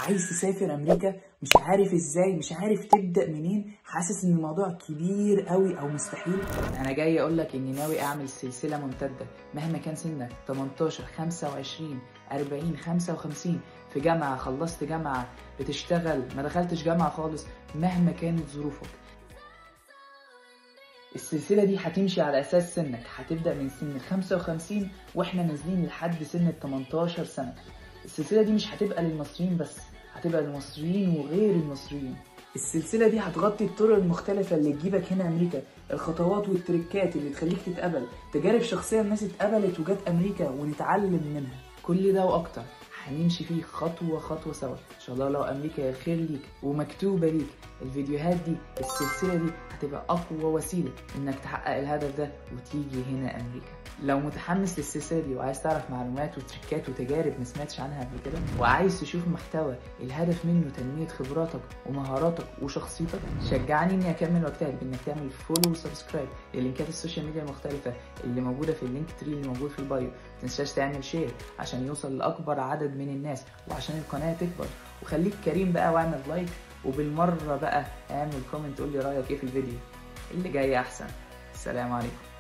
عايز تسافر امريكا، مش عارف ازاي، مش عارف تبدا منين، حاسس ان الموضوع كبير قوي او مستحيل. انا جاي اقول لك اني ناوي اعمل سلسلة ممتدة مهما كان سنك، 18 25 40 55، في جامعه، خلصت جامعه، بتشتغل، ما دخلتش جامعه خالص، مهما كانت ظروفك. السلسلة دي هتمشي على أساس سنك، هتبدأ من سن 55 واحنا نازلين لحد سن 18 سنة. السلسلة دي مش هتبقى للمصريين بس، هتبقى للمصريين وغير المصريين. السلسلة دي هتغطي الطرق المختلفة اللي تجيبك هنا أمريكا، الخطوات والتريكات اللي تخليك تتقبل، تجارب شخصية الناس اتقبلت وجت أمريكا ونتعلم منها. كل ده وأكتر هنمشي فيه خطوة خطوة سوا إن شاء الله. لو أمريكا هي الخير ليك ومكتوبة ليك، الفيديوهات دي السلسلة دي هتبقى أقوى وسيلة إنك تحقق الهدف ده وتيجي هنا أمريكا. لو متحمس للسلسلة دي وعايز تعرف معلومات وتريكات وتجارب ما سمعتش عنها قبل كده، وعايز تشوف محتوى الهدف منه تنمية خبراتك ومهاراتك وشخصيتك، شجعني إني أكمل واجتهد بإنك تعمل follow و subscribe للينكات ال social media المختلفة اللي موجودة في ال Linktree اللي موجود في ال bio. متنساش تعمل share عشان يوصل لأكبر عدد من الناس وعشان القناة تكبر. وخليك كريم بقى واعمل like، وبالمرة بقى اعمل comment قول لي رأيك ايه في الفيديو اللي جاي. احسن. السلام عليكم.